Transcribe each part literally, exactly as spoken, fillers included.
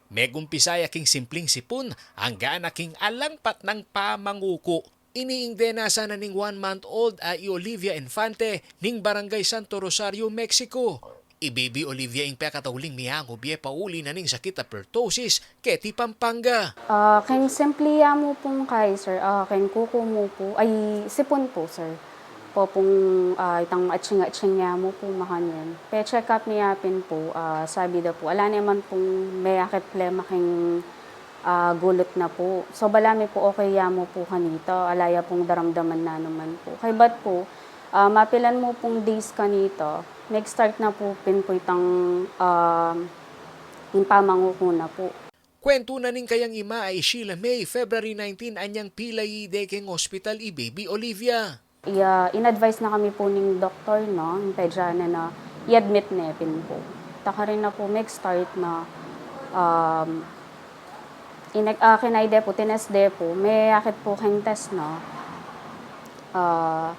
Megumpisa ya king simpling sipun, anggang na king alang patnang pamanguku. Ini ing denasan na ning one month old a i Olivia Infante ning Barangay Santo Rosario, Mexico. I Baby Olivia ing pekatauling miangu bie pauli na ning sakit a pertussis keti Pampanga. Ah, keng simpli ya mu pung kai, sir, ah, keng kuku mu pu, ay, sipun pu, sir. Pu pung, ah, itang atsing-atsing ya mu pu, makanyan. Pe-check up mi ya pin pu, ah, sabi da pu, ala ne man pung meyakit plema keng, ah, gulut na pu. So, bala mi pu okay ya mu pu kanita, ala ya pung daramdaman na naman pu. Kaybat pu, ah, mapilan mu pung days kanita, nag-start na pu pin pu itang, ah, ing pamanguku na pu. Kwentu na ning kayang ima a i Sheila May, February nineteen, anyang pilayi de keng ospital i Baby Olivia. Ya, in-advise na kami pu ning doktor, no, ing pedya na na i-admit ne pin pu. Ta karin na pu meg-start na, um, inek-, ah, kinaide pu, tinest de pu, meyakit pu keng test, no, ah,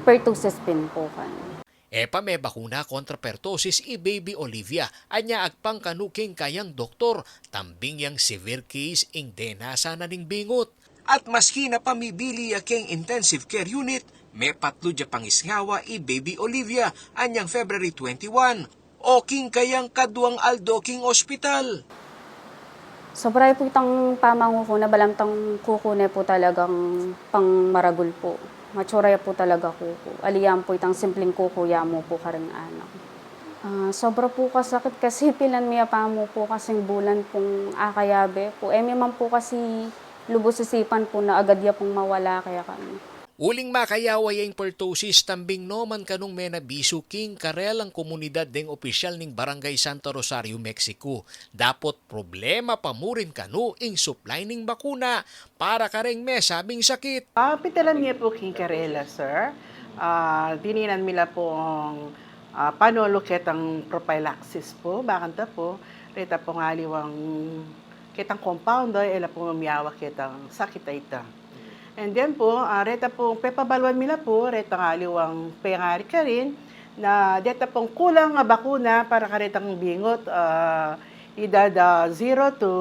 pertussis pin pu kan. E pa mebakuna kontra pertussis i Baby Olivia, anya agpang kanu king kayang doktor, tambing yang severe case ing denasan na ning bingut. At maski na pamibili ya king intensive care unit, mepatlud ya pangisngawa i Baby Olivia anyang February twenty-one, o king kayang kaduang aldo king ospital. Sobra ya pu itang pamanguku na, balam itang kuku ne pu talagang pangmaragul pu. Matsura ya pu talaga kuku. Ali yan pu itang simpling kuku ya mu pu karing anak. Ah, sobra pu kasakit kasi pilan mi ya pa mu pu kasing bulan pung akayabe pu. E mi man pu kasi lubus isipan pu na agad ya pung mawala kaya kami. Uling makayawa ya ing pertussis, tambing no man kanung menabisu king karelang komunidad deng opisyal ning Barangay Santa Rosario, Mexico. Dapot problema pa mu rin kanu ing supply ning bakuna para kareng mesabing sakit. Ah, pitalan mi pu king karela, sir. Ah, dininan mi la pung, ah, panulu ketang prophylaxis pu, bakanta pu, reta pung aliwang ketang compound, e la pu miyawa ketang sakit a ita. And then pu, ah, reta pung pepabaluan mi la pu, retang aliwang pengari karin, na deta pung kulang a bakuna para karetang bingut, ah, edad, ah, zero to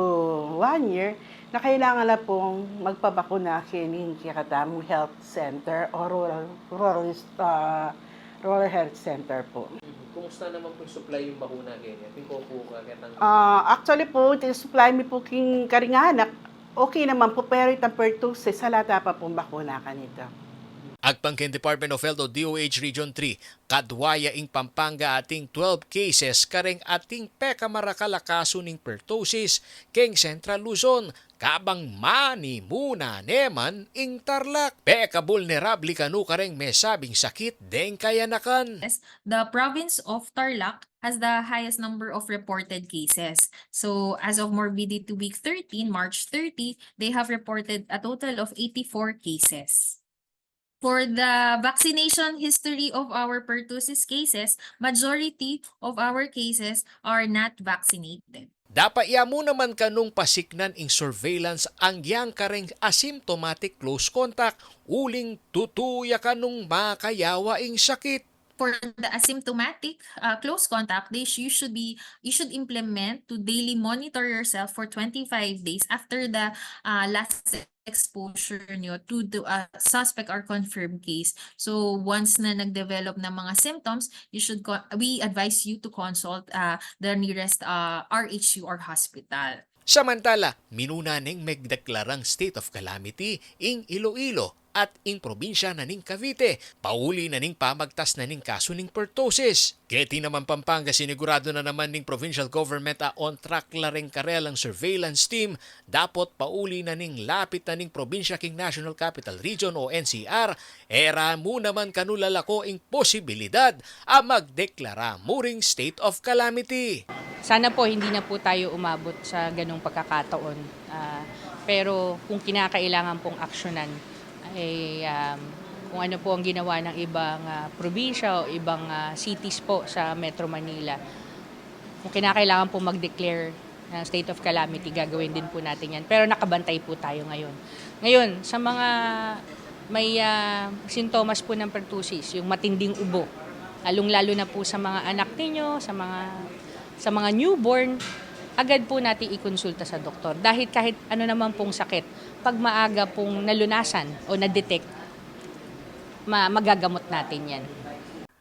one year, na kailangan la pung magpabakuna keni king kekatamung health center o rural, rural, ah, rural health center pu. Mhm. Kumusta naman pu ing supply ning bakuna keni? Atin ko pu ka ketang Ah, actually pu, ing supply mi pu king karing anak, okay naman pu, pero itang pertussis, ala ta pa pung bakuna kanita. Agpang keng Department of Health o D O H Region three, kadwa ya ing Pampanga atin twelve cases kareng atin pekamarakal a kasu ning pertussis keng Central Luzon, kabang manimuna ne man ing Tarlac. Pekabulnerable kanu kareng mesabing sakit deng kayanakan. The province of Tarlac has the highest number of reported cases. So, as of Morbidity Week thirteen, March thirty, they have reported a total of eighty-four cases. For the vaccination history of our pertussis cases, majority of our cases are not vaccinated. Dapat ya mu naman kanung pasiknan ing surveillance anggyang kareng asymptomatic close contact, uling tutu ya kanung makayawa ing sakit. For the asymptomatic, uh, close contact, they sh-, you should be, you should implement to daily monitor yourself for twenty-five days after the, uh, last exposure nyo to, to a suspect or confirmed case. So, once na nag-develop ng mga symptoms, you should co-, we advise you to consult, uh, the nearest, uh, R H U or hospital. Samantala, minuna neng megdeklarang state of calamity ing Iloilo at ing probinsya na ning Cavite, pauli na ning pamagtas na ning kasu ning pertussis. Keti naman Pampanga, sinigurado na naman ning provincial government a on track la reng karelang surveillance team, dapot pauli na ning lapit na ning probinsya king National Capital Region o N C R, e ra mu naman kanu lalako ing posibilidad a magdeklara mu ring state of calamity. Sana po hindi na po tayo umabot sa ganung pagkakataon. Ah, pero kung kinakailangan pong aksyonan, ay, um, kung ano po ang ginawa ng ibang, ah, probinsya o ibang, ah, cities po sa Metro Manila, kung kinakailangan po mag-declare ng state of calamity, gagawin din po natin yan. Pero nakabantay po tayo ngayon. Ngayon, sa mga may, ah, sintomas po ng pertussis, yung matinding ubo, lalong-lalo na po sa mga anak ninyo, sa mga, sa mga newborn, agad po natin ikonsulta sa doktor. Dahil kahit ano naman pong sakit, pag maaga pong nalunasan o na-detect, ma-, magagamot natin yan.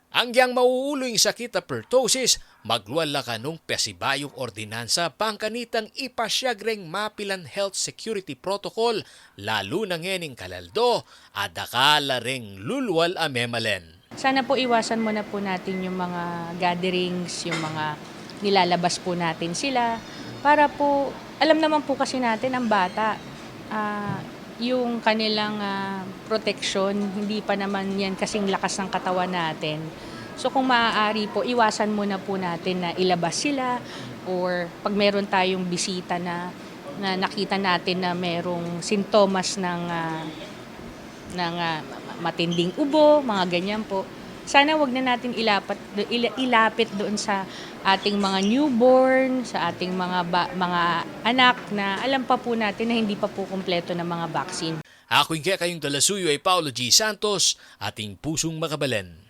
Anggiyang mauulu ing sakit a pertussis, maglual la kanung pasibayung ordinansa bang kanitang ipasiag reng mapilan health security protocol, lalu na ngening kalaldo, a dakal la reng lulual a memalen. Sana po iwasan muna po natin yung mga gatherings, yung mga nilalabas po natin sila. Para po, alam naman po kasi natin ang bata, ah, yung kanilang, ah, proteksyon, hindi pa naman yan kasing lakas ng katawan natin. So kung maaari po, iwasan muna po natin na ilabas sila or pag meron tayong bisita na, na nakita natin na merong sintomas ng, ah, ng, ah, ma-, matinding ubo, mga ganyan po. Sana wag na natin ilapat, ila-, ilapit doon sa ating mga newborn, sa ating mga ba-, mga anak na alam pa po natin na hindi pa po kumpleto ng mga vaccine. Aku ing kekayung dalasuyu ay Paolo G. Santos, ating pusung makabalen.